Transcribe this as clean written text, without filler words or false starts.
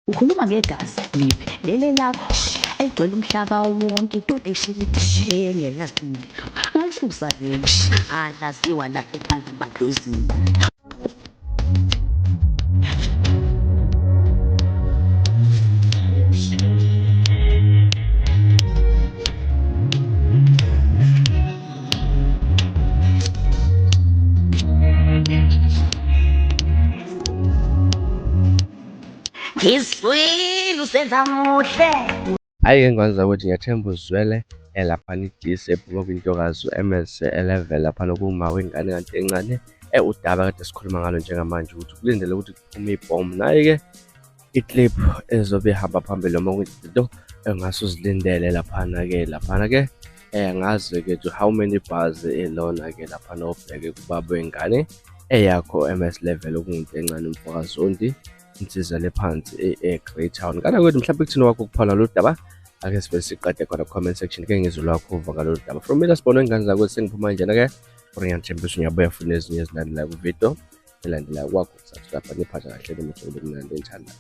Ukhuluma ngegazi liphi leli lakho eligcwele umhlaba wonke ngalisusa leli alaziwa la emadlozini. Ngizwile usenza muhle. Hhayi-ke ngane zakwethu ngiyathemba uzwele laphana idisi ephuma kwintokazi u-MS 11 laphana kuma wengane kanti encane udaba kade sikhuluma ngalo njengamanje ukuthi kulindele ukuthi kuphume ibhomu. Nayi-ke i-clip ezobe ihamba phambili noma kuyizinto engase uzilindele laphana-ke laphana-ke angazi-ke to how many bars elona-ke laphana obheke kubaba wengane eyakho MS level okunguyinto encane umfokaZondi insizwa le phansi e-Greytown. Ngane kwethu mhlawumbe kuthini wakho ukuphala lolu daba ake sibe siqede khona comment section ke ngizwe lwakho uva ngalolu daba. From mina sibona ingane zakwethu sengiphuma njena-ke ngiyangithembisa ngiyabuya futhi nezinye ezilandelayo ku-video elandelayo kwakho subscribe niphatha kahle noma kumnandi engithanda.